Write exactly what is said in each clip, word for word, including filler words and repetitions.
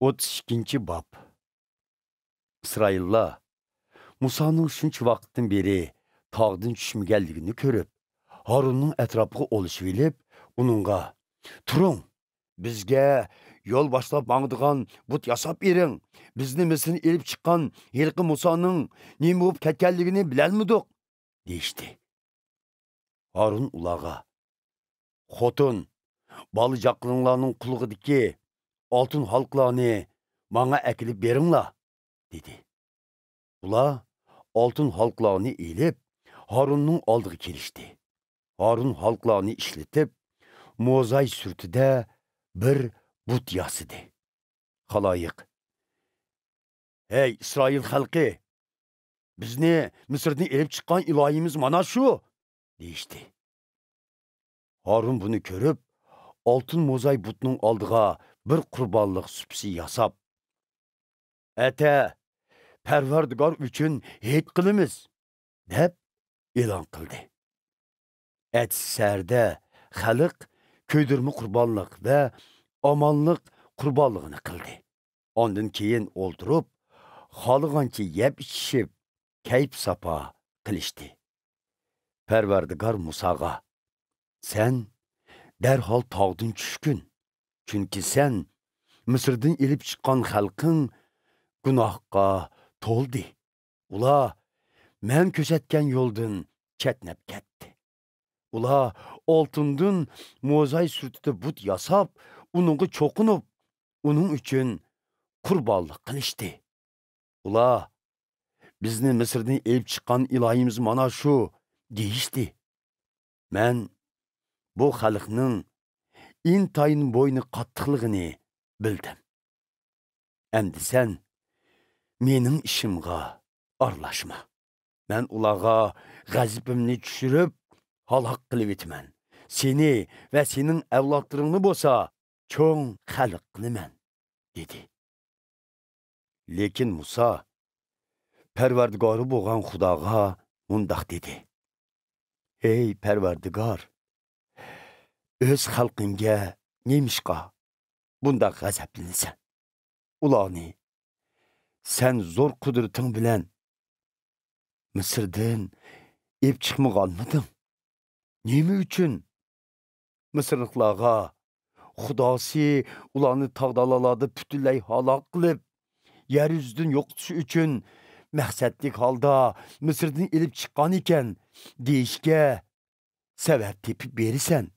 ئوتتۇز ئىككىنچى باب. ئىسرائىللار مۇسانىڭ شۇنچە ۋاقىتتىن بېرى تاغدىن چۈشمىگەنلىكىنى كۆرۈپ، ھارۇننىڭ ئەتراپىغا ئولىشىۋېلىپ، ئۇنىڭغا، «تۇرۇڭ، بىزگە يول باشلاپ ماڭىدىغان بۇت ياساپ بېرىڭ، بىزنى مىسىردىن ئېلىپ چىققان ھېلىقى مۇسانىڭ نېمە بولۇپ كەتكەنلىكىنى بىلەلمىدۇق» دېيىشتى. ھارۇن ئۇلارغا، «خوتۇن، بالا-چاقىلىرىڭلارنىڭ قۇلىقىدىكى ئالتۇن ھالقىلارنى ماڭا ئەكېلىپ بېرىڭلار» دېدى. ئۇلار ئالتۇن ھالقىلارنى ئېلىپ، ھارۇننىڭ ئالدىغا كېلىشتى. ھارۇن ھالقىلارنى ئىشلىتىپ، موزاي سۈرىتىدە بىر بۇت ياسىدى. خالايىق، «ھەي، ئىسرائىل خەلقى! بىزنى مىسىردىن ئېلىپ چىققان ئىلاھىمىز مانا شۇ!» دېيىشتى. ھارۇن بۇنى كۆرۈپ، ئالتۇن موزاي بۇتنىڭ ئالدىغا بىر قۇربانلىق سۇپىسى ياساپ، «ئەتە پەرۋەردىگار ئۈچۈن ھېيت قىلىمىز» دەپ ئېلان قىلدى. ئەتىسى سەھەردە خەلق كۆيدۈرمە قۇربانلىق ۋە ئامانلىق قۇربانلىقىنى قىلدى. ئاندىن كېيىن ئولتۇرۇپ، خالىغانچە يەپ ئىچىشىپ، كەيپ-ساپا قىلىشتى. پەرۋەردىگار مۇساغا، «سەن دەرھال تاغدىن چۈشكىن، چۈنكى سەن مىسىردىن ئېلىپ چىققان خەلقىڭ گۇناھقا تولدى. ئۇلار مەن كۆرسەتكەن يولدىن چەتنەپ كەتتى. ئۇلار ئالتۇندىن موزاي سۈرىتىدە بۇت ياساپ، ئۇنىڭغا چوقۇنۇپ، ئۇنىڭ ئۈچۈن قۇربانلىق قىلىشتى. ئۇلار، 'بىزنى مىسىردىن ئېلىپ چىققان ئىلاھىمىز مانا شۇ' دېيىشتى. مەن بۇ خەلقنىڭ ئىنتايىن بوينى قاتتىقلىقىنى بىلدىم. ئەمدى سەن مېنىڭ ئىشىمغا ئارىلاشما. مەن ئۇلارغا غەزىپىمنى چۈشۈرۈپ، ھالاك قىلىۋېتىمەن. سېنى ۋە سېنىڭ ئەۋلادلىرىڭنى بولسا چوڭ خەلق قىلىمەن» دېدى. لېكىن مۇسا پەرۋەردىگارى بولغان خۇداغا مۇنداق دېدى: «ھەي پەرۋەردىگار، ئۆز خەلقىڭگە نېمىشقا بۇنداق غەزەپلىنىسەن؟ ئۇلارنى سەن زور قۇدرىتىڭ بىلەن مىسىردىن ئېلىپ چىقمىغانمىدىڭ؟ نېمە ئۈچۈن مىسىرلىقلارغا، 'خۇداسى ئۇلارنى تاغ-دالالاردا پۈتۈنلەي ھالاك قىلىپ، يەر يۈزىدىن يوقىتىش ئۈچۈن مەقسەتلىك ھالدا مىسىردىن ئېلىپ چىققان ئىكەن' دېيىشكە سەۋەب تېپىپ بېرىسەن؟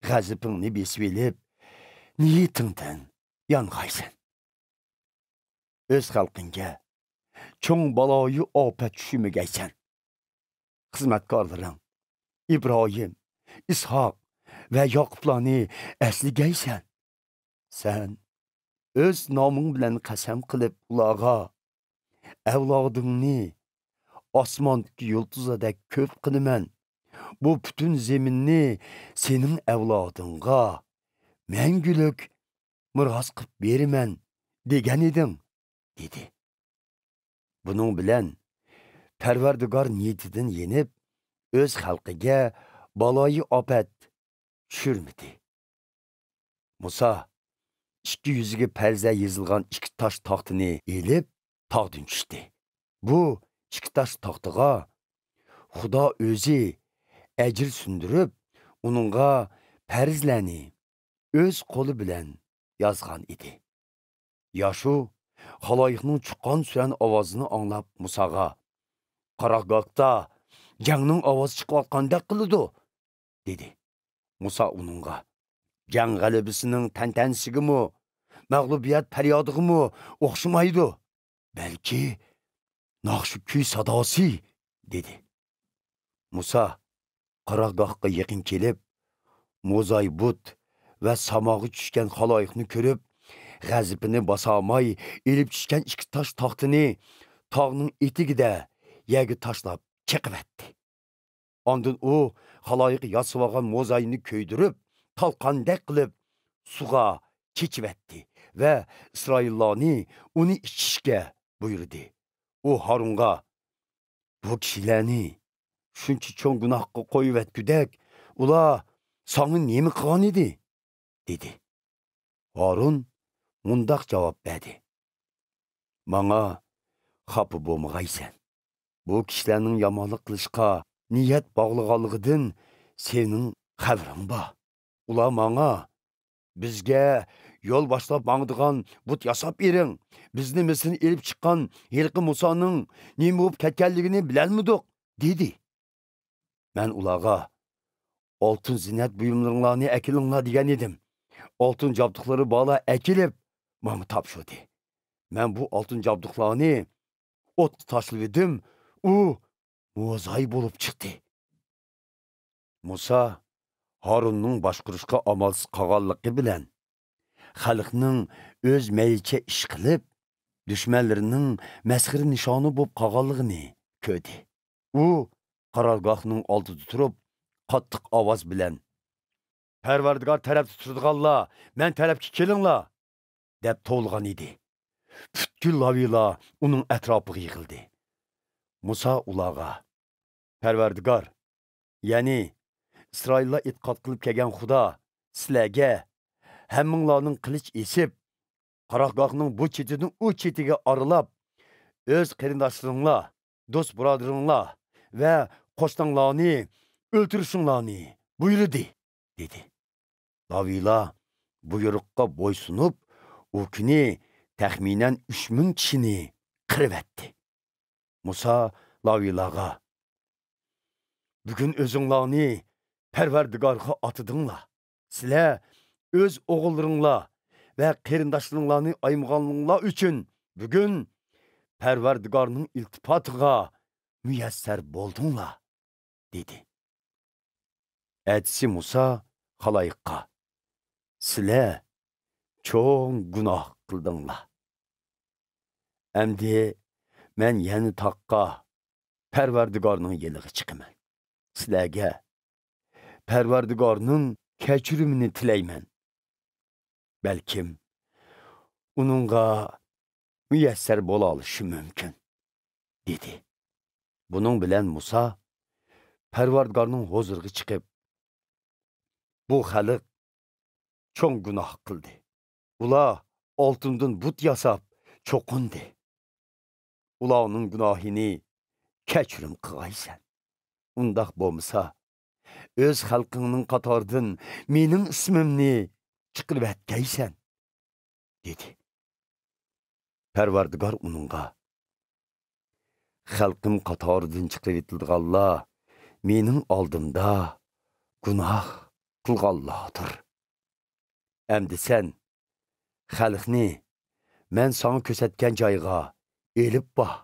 غەزىپىڭنى بېسىۋېلىپ، نىيىتىڭدىن يانغايسەن. ئۆز خەلقىڭگە چوڭ بالايىئاپەت چۈشۈرمىگەيسەن. خىزمەتكارلىرىڭ ئىبراھىم، ئىسھاق ۋە ياقۇپلارنى ئەسلىگەيسەن. سەن ئۆز نامىڭ بىلەن قەسەم قىلىپ ئۇلارغا، 'ئەۋلادىڭنى ئاسماندىكى يۇلتۇزلاردەك كۆپ قىلىمەن. بۇ پۈتۈن زېمىننى سېنىڭ ئەۋلادىڭغا مەڭگۈلۈك مىراس قىلىپ بېرىمەن دېگەن ئىدىڭ' دېدى. بۇنىڭ بىلەن پەرۋەردىگار نىيىتىدىن يېنىپ، ئۆز خەلقىگە بالايىئاپەت چۈشۈرمىدى. مۇسا ئىككى يۈزىگە پەرزە يېزىلغان ئىككى تاش تاختىنى ئېلىپ، تاغدىن چۈشتى. بۇ ئىككى تاش تاختىغا خۇدا ئۆزى ئەجىر سۇندۇرۇپ، ئۇنىڭغا پەرزلەرنى ئۆز قولى بىلەن يازغان ئىدى. ياشۇ خالايىقنىڭ چۇقان-سۈرەن ئاۋازىنى ئاڭلاپ مۇساغا، «قاراخگاھتا جەڭنىڭ ئاۋازى چىقىۋاتقاندەك قىلىدۇ» دېدى. مۇسا ئۇنىڭغا، «جەڭ غەلىبىسىنىڭ تەنتەنىسىگىمۇ، مەغلۇبىيەت پەريادىغىمۇ ئوخشىمايدۇ. بەلكى ناخشا كۈي ساداسى» دېدى. مۇسا قاراخگاھقا يېقىن كېلىپ، موزاي بۇت ۋە ساماغا چۈشكەن خالايىقنى كۆرۈپ، غەزىپىنى باسالماي، ئېلىپ چۈشكەن ئىككى تاش تاختىنى تاغنىڭ ئېتىكىدە يەرگە تاشلاپ چېقىۋەتتى. ئاندىن ئۇ خالايىق ياسىۋالغان موزاينى كۆيدۈرۈپ، تالقاندەك قىلىپ سۇغا چېچىۋەتتى ۋە ئىسرائىللارنى ئۇنى ئىچىشكە بۇيرۇدى. ئۇ ھارۇنغا، «بۇ كىشىلەرنى شۇنچە چوڭ گۇناھقا قويۇۋەتكۈدەك، ئۇلار ساڭا نېمە قىلغانىدى؟» دېدى. ھارۇن مۇنداق جاۋاب بەردى: ماڭا خاپا بولمىغايسەن. بۇ كىشىلەرنىڭ يامانلىق قىلىشقا نىيەت باغلىغانلىقىدىن سېنىڭ خەۋىرىڭ بار. ئۇلار ماڭا: بىزگە يول باشلاپ ماڭىدىغان بۇت ياساپ بېرىڭ، بىزنى مىسىردىن ئېلىپ چىققان ھېلىقى مۇسانىڭ نېمە بولۇپ كەتكەنلىكىنى بىلەلمىدۇق، دېدى. مەن ئۇلارغا: ئالتۇن زىننەت بۇيۇملىرىڭلارنى ئەكېلىڭلار، دېگەن ئىدىم. ئالتۇن جابدۇقلىرى بارلار ئەكېلىپ، ماڭا تاپشۇردى. مەن بۇ ئالتۇن جابدۇقلارنى ئوتقا تاشلىۋىدىم، ئۇ موزاي بولۇپ چىقتى. مۇسا ھارۇننىڭ باشقۇرۇشقا ئامالسىز قالغانلىقى بىلەن، خەلقنىڭ ئۆز مەيلىچە ئىش قىلىپ، دۈشمەنلىرىنىڭ مەسخىرە نىشانى بولۇپ قالغانلىقىنى كۆردى. ئۇ قارارگاھنىڭ ئالدىدا تۇرۇپ، قاتتىق ئاۋاز بىلەن: «پەرۋەردىگار تەرەپتە تۇرىدىغانلار، مەن تەرەپكە كېلىڭلار!» دەپ توۋلىغان ئىدى. پۈتكۈل لاۋىيلار ئۇنىڭ ئەتراپىغا يىغىلدى. مۇسا ئۇلارغا: «پەرۋەردىگار، يەنى ئىسرائىللار ئېتىقاد قىلىپ كەلگەن خۇدا سىلەرگە، ھەممىڭلارنىڭ قىلىچ ئېسىپ، قاراخگاھنىڭ بۇ چېتىدىن ئۇ چېتىگە ئارىلاپ، ئۆز قېرىنداشلىرىڭلار، دوست بۇرادىرىڭلار ۋە قوشناڭلارنى ئۆلتۈرۈشۈڭلارنى بۇيرۇدى» دېدى. لاۋىيلار بۇيرۇققا بويسۇنۇپ، ئۇ كۈنى تەخمىنەن ئۈچ مىڭ كىشىنى قىرىۋەتتى. مۇسا لاۋىيلارغا: «بۈگۈن ئۆزۈڭلارنى پەرۋەردىگارغا ئاتىدىڭلار. سىلەر ئۆز ئوغۇللىرىڭلار ۋە قېرىنداشلىرىڭلارنى ئايىمىغانلىقىڭلار ئۈچۈن بۈگۈن پەرۋەردىگارنىڭ ئىلتىپاتىغا مۇيەسسەر بولدۇڭلار» دېدى. ئەتىسى مۇسا خالايىققا: «سىلەر چوڭ گۇناھ قىلدىڭلار. ئەمدى مەن يەنە تاغقا پەرۋەردىگارنىڭ يېنىغا چىقىمەن. سىلەرگە پەرۋەردىگارنىڭ كەچۈرۈمىنى تىلەيمەن. بەلكىم ئۇنىڭغا مۇيەسسەر بولالىشىم مۇمكىن» دېدى. بۇنىڭ بىلەن مۇسا پەرۋەردىگارنىڭ ھۇزۇرىغا چىقىپ: «بۇ خەلق چوڭ گۇناھ قىلدى. ئۇلار ئالتۇندىن بۇت ياساپ چوقۇندى. ئۇلارنىڭ گۇناھىنى كەچۈرۈم قىلغايسەن. ئۇنداق بولمىسا، ئۆز خەلقىڭنىڭ قاتارىدىن مېنىڭ ئىسمىمنى چىقىرىۋەتكەيسەن» دېدى. پەرۋەردىگار ئۇنىڭغا: «خەلقىم قاتارىدىن چىقىرىۋېتىلىدىغانلار مېنىڭ ئالدىمدا گۇناھ قىلغانلاردۇر. ئەمدى سەن خەلقنى مەن ساڭا كۆرسەتكەن جايغا ئېلىپ بار.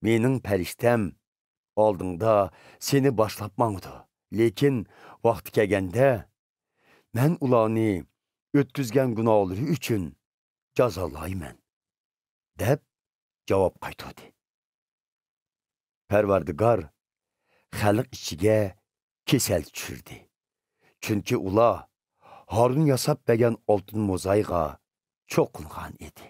مېنىڭ پەرىشتەم ئالدىڭدا سېنى باشلاپ ماڭىدۇ، لېكىن ۋاقتى كەلگەندە مەن ئۇلارنى ئۆتكۈزگەن گۇناھلىرى ئۈچۈن جازالايمەن» دەپ جاۋاب قايتۇردى. پەرۋەردىگار خەلق ئىچىگە كېسەل چۈشۈردى. چۈنكى ئۇلار ھارۇن ياساپ بەرگەن ئالتۇن موزايغا چوقۇنغان ئىدى.